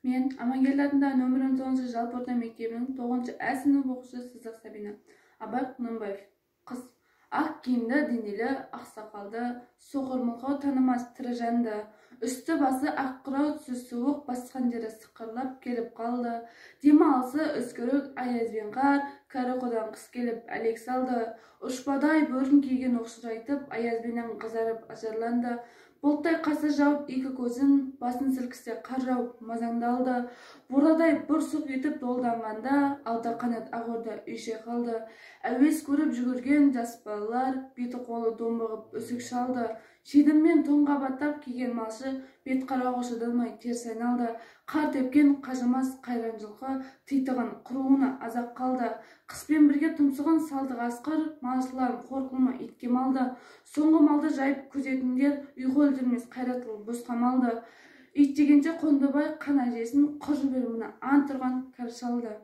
Мен Амангелді атындағы нөмір 19 жалпы орта мектебінің 9 ә сынып оқушысы Сыздық Сабина. Абай Құнанбаев. Қыз. Ақ киімді, денелі, ақ сақалды, соқыр мылқау танымас тірі жанды. Үсті басы ақ қырау, түсі суық, басқан жері сықырлап келіп қалды. Демалысы үскірік, аяз бен қар, кәрі құдан қыс келіп әлек салды. Ұшпадай бөрін киген оқшырайтып, аязбенен қызарып ажарланды. Бұлттай қасы жауып екі көзін, басын сілкісе қар жауып мазаңды алды. Бурадай бұрсық етіп долданғанда, алты қанат ақ орда үйше қалды. Әуес көріп жүгірген жас балалар, беті қолы домбығып үсік шалды. Шидіммен тоңға баттап киген малшы, бет қарауға шыдамай теріс айналды. Қар тепкен қажымас қайран жылқы, титығын құруына азақ қалды. Қыспен бірге тұмсығын салды қасқыр, малшыларын қор қылмай итке малды. Соңғы малды жайып күзетіндер, ұйқы өлтірмес қайрат қылып босқа малды. Ит дегенше Қондыбай қан әжесін, құр жібер мына ант ұрған кәрі шалды.